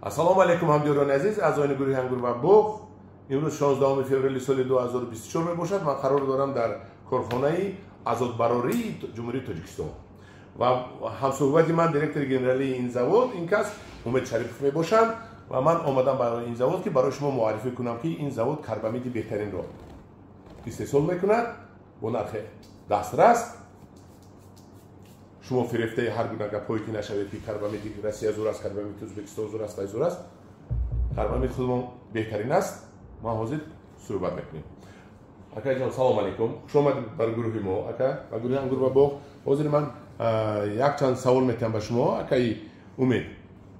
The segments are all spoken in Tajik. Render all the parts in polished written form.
Ассалому алайкум, ҳамдиёрони азиз, аъзоёни гурӯҳи Ангур ва боғ. Имрӯз 16 феврали соли 2024 мебошад. Ман қарор дорам дар корхонаи азотбарории Ҷумҳурии Тоҷикистон ва ҳамсӯҳбати ман директори генералии ин завод, ин кас Умед Шарипов мебошанд. Ва ман омадам барои ин завод, ки барои шумо муаррифӣ кунам, ки ин завод карбамиди беҳтаринро истеҳсол мекунад бо нархи дастрас. Шумо фирефтаи ҳар гуна гапҳое ки нашавед, ки карбамиди Россия зур аст, карбамиди Ӯзбекистон зур аст, вай зур аст. Карбамид худмон беҳтарин аст. Ма ҳозир суҳбат мекунем. Акаҷон, салом алейкум, хуш омадед бар гурӯҳи мо, ака, ба гурӯҳи Ангур ва боғ. Ҳозир ман якчанд савол метиҳам ба шумо, акаи Умед.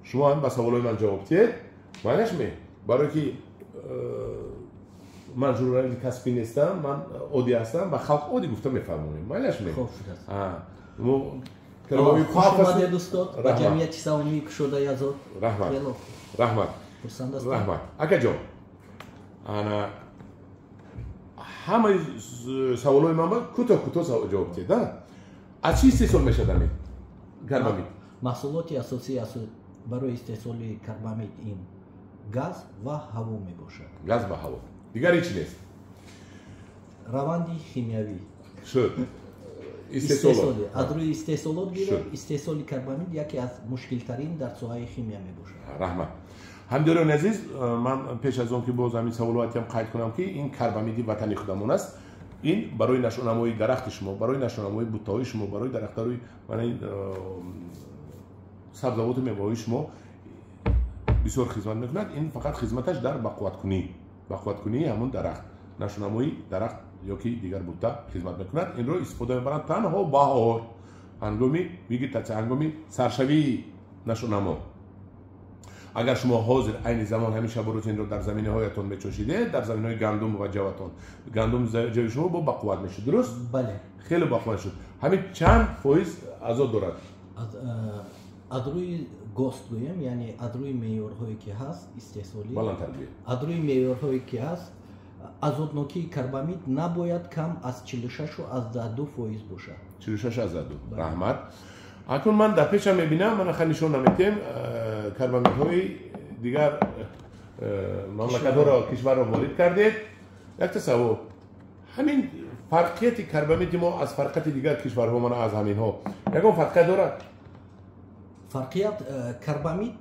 Шумо ҳам ба саволҳои ман ҷавоб диҳед, майнаш ме, барое ки ман журналисти касбӣ нестам, ман оддӣ ҳастам, ба халқ оддӣ гуфта мефаҳмонем, майлаш ме? Хуш омадед, устод, ба ҷамъияти саҳомии кушодаи Азот. Раҳмат, раҳмат, раҳмат, акаҷон. Ана ҳамаи саволҳои ман ба кӯтоҳ кӯтоҳ ҷавоб диҳед. Аз чӣ истеҳсол мешавад ҳамин карбамид? Маҳсулоти асосии барои истеҳсоли карбамид ин газ ва ҳаво мебошад. Газ ва ҳаво, дигар ҳеч нест? Раванди химиявӣ. Шуд. Истеҳсоли аз рӯи истеҳсолот гирем, истеҳсоли карбамид яке аз мушкилтарин дар соҳаи химия мебошад. Раҳмат. Ҳамдиёрони азиз, ман пеш аз он ки боз ҳамин саволотиам қайд кунам, ки ин карбамиди ватани худамон аст. Ин барои нашъунамои дарахти шумо, барои нашъунамои буттаҳои шумо, барои дарахтарои сабзавоту меваҳои шумо бисёр хизмат мекунад. Ин фақат хизматаш дар бақувваткунии ҳамон дарахт, нашъунамои дарахт ё ки дигар бутта хизмат мекунад. Инро истифода мебаранд танҳо баҳор, ҳангоми вегетатсия, ҳангоми саршавии нашъунамо. Агар шумо ҳозир айни замон ҳамин шабу рӯз инро дар заминаҳоятон мечошидед, дар заминаҳои гандум ва ҷаватон, гандум ҷави шумо бо бақувват мешуд, дуруст? Бале, хеле бақувват шуд. Ҳамин чанд фоиз азот дорад? Аз рӯи ГОСТ гӯем, яъне аз рӯи меъёрҳое ки ҳаст истеҳсолӣ, баландтар гӯед, аз рӯи меъёрҳое ки ҳаст, азотнокии карбамид набояд кам аз 46,2% бошад. 46,2. Раҳмат. Акнун ман дар пешам мебинам, ман аха нишон наметем, карбамидҳои дигар мамлакатҳоро, кишварро ворид кардед. Якта савол: ҳамин фарқияти карбамиди мо аз фарқияти дигар кишварҳо, мана аз ҳаминҳо ягон фарқият дорад? Фарқият, карбамид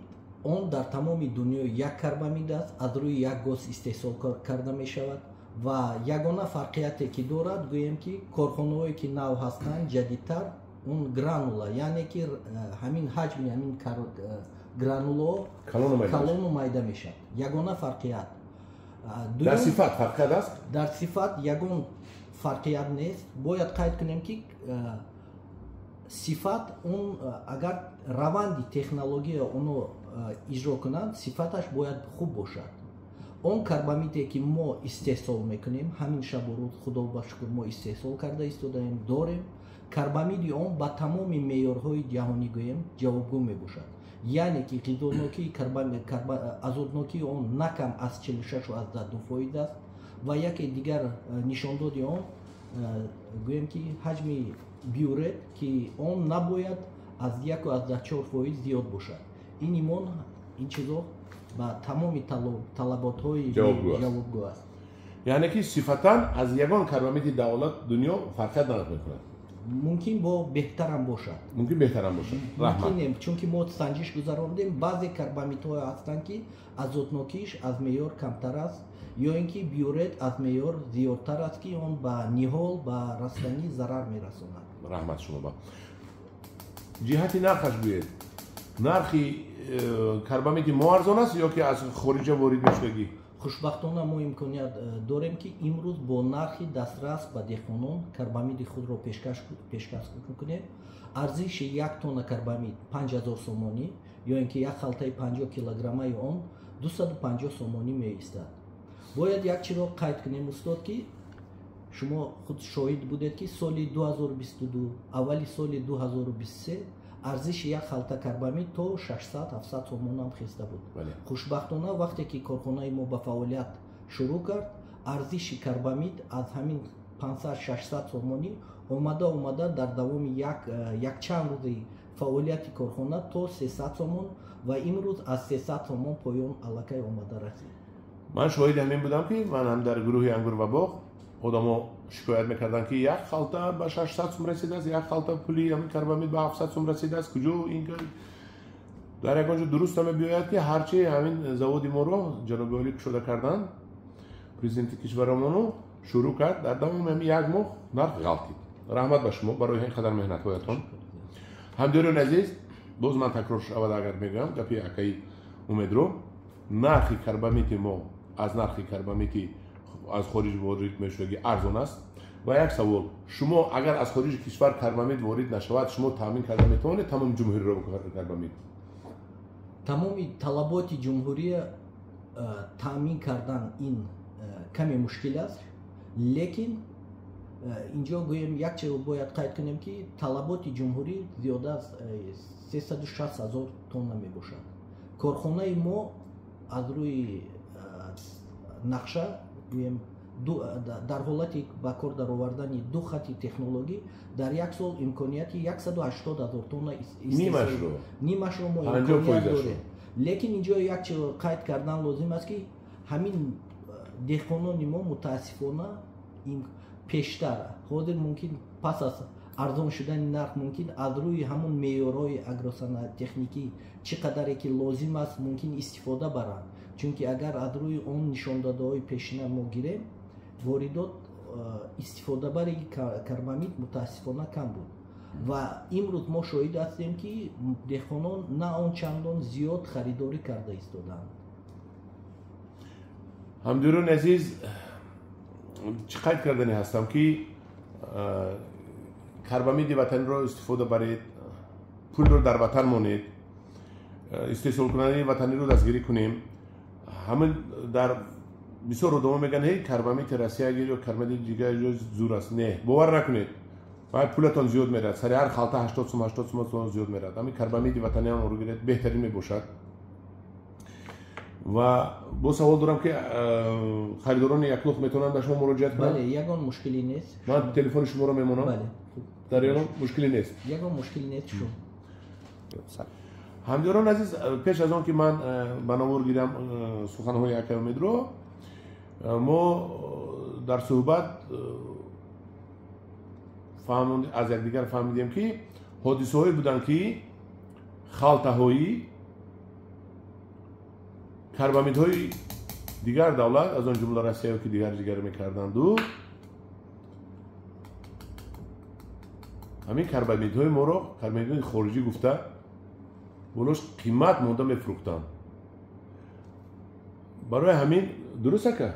он дар тамоми дунё як карбамид аст, аз рӯи як ГОСТ истеҳсол карда мешавад. Ва ягона фарқияте ки дорад, гӯем ки корхонаҳое ки нав ҳастанд, ҷадидтар, он гранула, яъне ки ҳамин ҳаҷми ҳамин гранулаҳо калону майда мешавад. Ягона фарқият. Дар сифат фарқият аст? Дар сифат ягон фарқият нест. Бояд қайд кунем, ки сифат он агар раванди технология оно иҷро кунанд, сифаташ бояд хуб бошад. Он карбамиде ки мо истеҳсол мекунем ҳамин шабу рӯз, худо ба шукр, мо истеҳсол карда истодаем, дорем, карбамиди он ба тамоми меъёрҳои ҷаҳонӣ гӯем ҷавобгӯ мебошад. Яъне ки ғизонокии, азотнокии он на кам аз 46,2% аст. Ва яке дигар нишондоди он, гӯем ки ҳаҷми биурет, ки он набояд аз 1,4% зиёд бошад. Ин имон, ин чизо ба тамоми талаботҳои ҷавобгӯ аст. Яъне ки сифатан аз ягон карбамиди давлат дунё фарқият намекунад? Мумкин бо беҳтарам бошад. Мумкин беҳтарам бошад. Мумкин, чунки мо санҷиш гузарондем, баъзе карбамидҳое ҳастанд, ки азотнокиш аз меъёр камтар аст ё ин ки биурет аз меъёр зиёдтар аст, ки он ба ниҳол, ба растанӣ зарар мерасонад. Раҳмат. Шумо ба ҷиҳати нархаш гӯед. Нархи карбамиди мо арзон аст ё ки аз хориҷа ворид мешудагӣ? Хушбахтона, мо имконият дорем, ки имрӯз бо нархи дастрас ба деҳқонон карбамиди худро пешкаш кунем. Арзиши як тонна карбамид 5000 сомонӣ ё ин ки як халтаи 50 килограммаи он 250 сомонӣ меистад. Бояд як чиро қайд кунем, устод, ки шумо худ шоҳид будед, ки соли 2022, аввали соли 2023 арзиши як халта карбамид то 600-700 сомонам хеста буд. Хушбахтона, вақте ки корхонаи мо ба фаъолият шурӯъ кард, арзиши карбамид аз ҳамин 500-600 сомонӣ омада омада дар давоми якчанд рӯзи фаъолияти корхона то 300 сомон ва имрӯз аз 300 сомон поён аллакай омада расид. Ман шоҳиди ҳамин будам, ки ман ҳам дар гурӯҳи ангур ва боғ одамо шикоят мекарданд, ки як халта ба 600 сум расидааст, як халта пули ҳамин карбамид ба 700 сум расидааст. Куҷо ин дар ягон ҷо дуруст намебиёяд, ки ҳарчи ҳамин заводи моро ҷаноби олӣ кушода карданд, президенти кишварамону шурӯъ кард, дар давоми ҳамин як моҳ нарх ғалтид. Раҳмат ба шумо барои ин қадар меҳнатҳоятон. Ҳамдиёрони азиз, боз ман такрор шавад агар мегӯям гапи акаи Умедро, нархи карбамиди мо аз нархи карбамиди аз хориҷ ворид мешудагӣ арзон аст. Ва як савол: шумо агар аз хориҷи кишвар карбамид ворид нашавад, шумо таъмин карда метавонед тамоми ҷумҳуриро бо карбамид? Тамоми талаботи ҷумҳурия таъмин кардан ин каме мушкил аст, лекин инҷо гӯем як чиз бояд қайд кунем, ки талаботи ҷумҳурӣ зиёда аз 360 ҳазор тонна мебошад. Корхонаи мо аз рӯи нақша гӯем дар ҳолати ба кор даровардани ду хати технологӣ дар як сол имконияти 180 ҳазор тонна нимашро мо имконият дорем. Лекин инҷо як чиз қайд кардан лозим аст, ки ҳамин деҳқонони мо мутаассифона пештар ҳозир мумкин пас аз арзон шудани нарх мумкин аз рӯи ҳамон меъёрҳои агросаноаттехникӣ чӣ қадаре ки лозим аст мумкин истифода баранд, чунки агар аз рӯи он нишондодаҳои пешина мо гирем, воридот истифодабари карбамид мутаассифона кам буд ва имрӯз мо шоҳид ҳастем, ки деҳқонон на он чандон зиёд харидорӣ карда истодаанд. Ҳамдиёрони азиз, чӣ қайд кардани ҳастам, ки карбамиди ватаниро истифода баред, пулро дар ватан монед, истеҳсолкунандаи ватаниро дастгирӣ кунем. Ҳамин дар бисёр одамо мегӯянд, ҳей, карбамиди Россия гир ё карбамиди дигар ҷо зур аст. Не, бовар накунед, вай пулатон зиёд мерад, сари ҳар халта 80 сум 80 сум зиёд мерад. Ҳамин карбамиди ватаниам оро гиред, беҳтарин мебошад. Ва бо савол дорам, ки харидорони яклух метавонанд ба шумо муроҷиат кунанд? Бале, ягон мушкилӣ нест. Ман телефони шуморо мемонам? Бале. Дар ягон мушкилӣ нест? Ягон мушкилӣ нест. Шу ҳамдиёрон азиз, пеш аз он ки ман ба навор гирам суханҳои акаи Умедро, мо дар суҳбат аз якдигар фаҳмидем, ки ҳодисаҳое буданд, ки халтаҳои карбамидҳои дигар давлат, аз он ҷумла Россия ки дигар дигар мекарданду, ҳамин карбамидҳои моро карбамидҳои хориҷӣ гуфта болош қимат монда мефурӯхтанд. Барои ҳамин дуруст ака?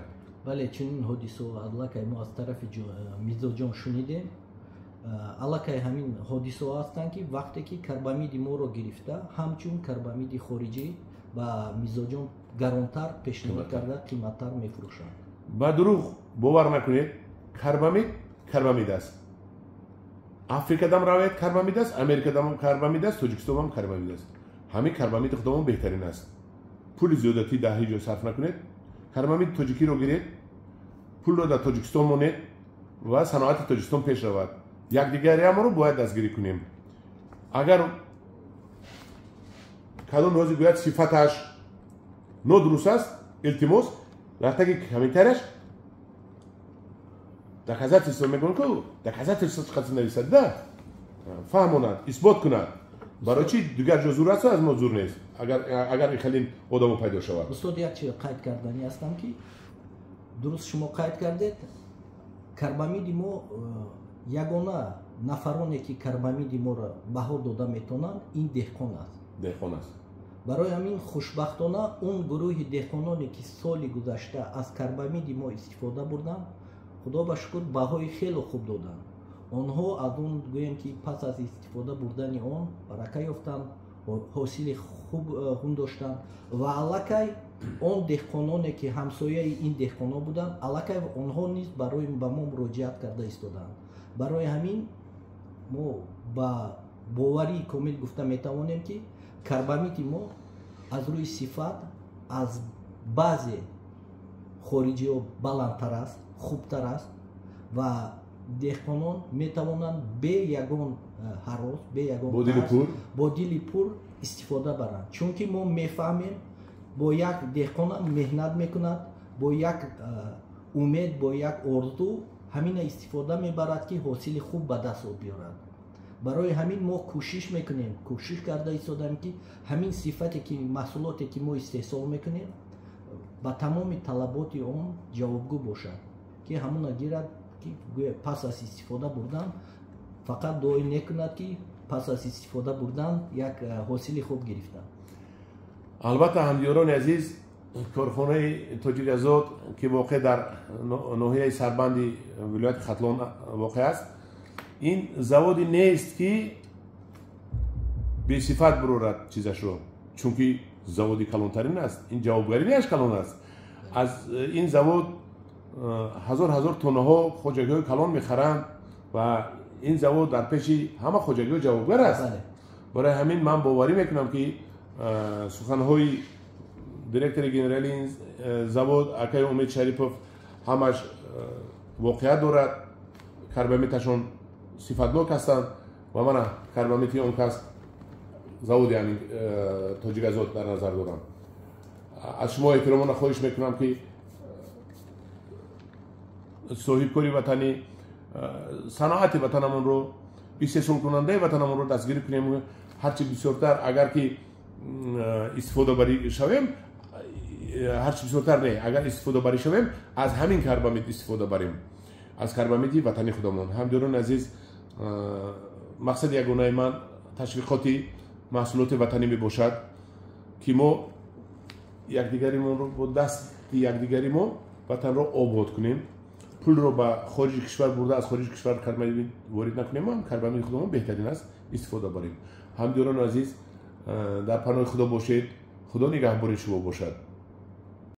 Бале, чунин ҳодисаҳо аллакай мо аз тарафи мизоҷон шунидем. Аллакай ҳамин ҳодисаҳо ҳастанд, ки вақте ки карбамиди моро гирифта ҳамчун карбамиди хориҷӣ ба мизоҷон гаронтар пешниҳод карда қиматтар мефурӯшанд. Ба дурӯғ бовар накунед, карбамид карбамид аст. Африкадам равед карбамид аст, Америкадам карбамид аст, Тоҷикистонам карбамид аст. Ҳамин карбамиди худамон беҳтарин аст. Пули зиёдатӣ дар ҳеҷ ҷо сарф накунед, карбамиди тоҷикиро гиред, пулро дар Тоҷикистон монед ва саноати Тоҷикистон пеш равад. Якдигариамонро бояд дастгирӣ кунем. Агар кадом ҳозир гӯяд сифаташ нодуруст аст, илтимос, дар таги комментарияш доказательство мегӯям, ку доказательство чӣ нависад, да фаҳмонад, исбот кунад, барои чӣ дигар ҷо зур аст, аз мо зур нест, агар хеле одамо пайдо шавад. Устод, як чиз қайд карданӣ ҳастам, ки дуруст шумо қайд кардед, карбамиди мо ягона нафароне ки карбамиди моро баҳо дода метавонанд ин деҳқон аст. Деҳқон аст. Барои ҳамин хушбахтона он гурӯҳи деҳқононе ки соли гузашта аз карбамиди мо истифода бурданд, худо ба шукр баҳои хеле хуб доданд. Онҳо аз он гӯем ки пас аз истифода бурдани он барака ёфтанд, ҳосили хуб доштанд ва аллакай он деҳқононе ки ҳамсояи ин деҳқонон буданд, аллакай онҳо низ барои ба мо муроҷиат карда истоданд. Барои ҳамин мо ба боварии комил гуфта метавонем, ки карбамиди мо аз рӯи сифат аз баъзе хориҷиҳо баландтар аст, хубтар аст ва Деҳқонон метавонанд бе ягон ҳарос, бе ягон бо дили пур истифода баранд, чунки мо мефаҳмем, бо як деҳқонам меҳнат мекунад, бо як умед, бо як орзу ҳамина истифода мебарад, ки ҳосили хуб ба даст биёрад. Барои ҳамин мо кӯшиш мекунем, кӯшиш карда истодаем, ки ҳамин сифате ки маҳсулоте ки мо истеҳсол мекунем, ба тамоми талаботи он ҷавобгӯ бошад, ки ҳамона гирад, ки гӯя пас аз истифода бурдан фақат дуои некунад, ки пас аз истифода бурдан як ҳосили хуб гирифтан. Албатта, ҳамдиёрони азиз, корхонаи Тоҷиказот, ки воқеъ дар ноҳияи Сарбанди вилояти Хатлон воқеъ аст, ин заводе нест, ки бесифат бурорад чизашро, чунки заводи калонтарин аст, ин ҷавобгариаш калон аст. Аз ин завод ҳазор ҳазор тоннаҳо хоҷагиҳои калон мехаранд ва ин завод дар пеши ҳама хоҷагиҳо ҷавобгар аст. Барои ҳамин ман боварӣ мекунам, ки суханҳои директори генералии ин завод, акаи Умед Шарипов, ҳамаш воқеат дорад. Карбамидашон сифатнок ҳастанд ва мана карбамиди он кас заводи ҳамин Тоҷиказот дар назар дорам. Аз шумо эҳтиромона хоҳиш мекунам, ки соҳибкори ватанӣ, саноати ватанамонро, истеҳсолкунандаи ватанамонро дастгирӣ кунем. Ҳарчи бисёртар агар ки истифодабарӣ шавем, ҳарчи бисёртар не, агар истифодабарӣ шавем, аз ҳамин карбамид истифода барем, аз карбамиди ватани худамон. Ҳамдиёрони азиз, мақсади ягонаи ман ташвиқоти маҳсулоти ватанӣ мебошад, ки мо якдигаримонро бо дасти якдигари мо ватанро обод кунем. Пулро ба хориҷи кишвар бурда, аз хориҷи кишвар карбамид ворид накунем, карбамиди худамон беҳтарин аст, истифода барем. Ҳамдиёрони азиз, дар паноҳи Худо бошед, Худо нигаҳбори шумо бошад.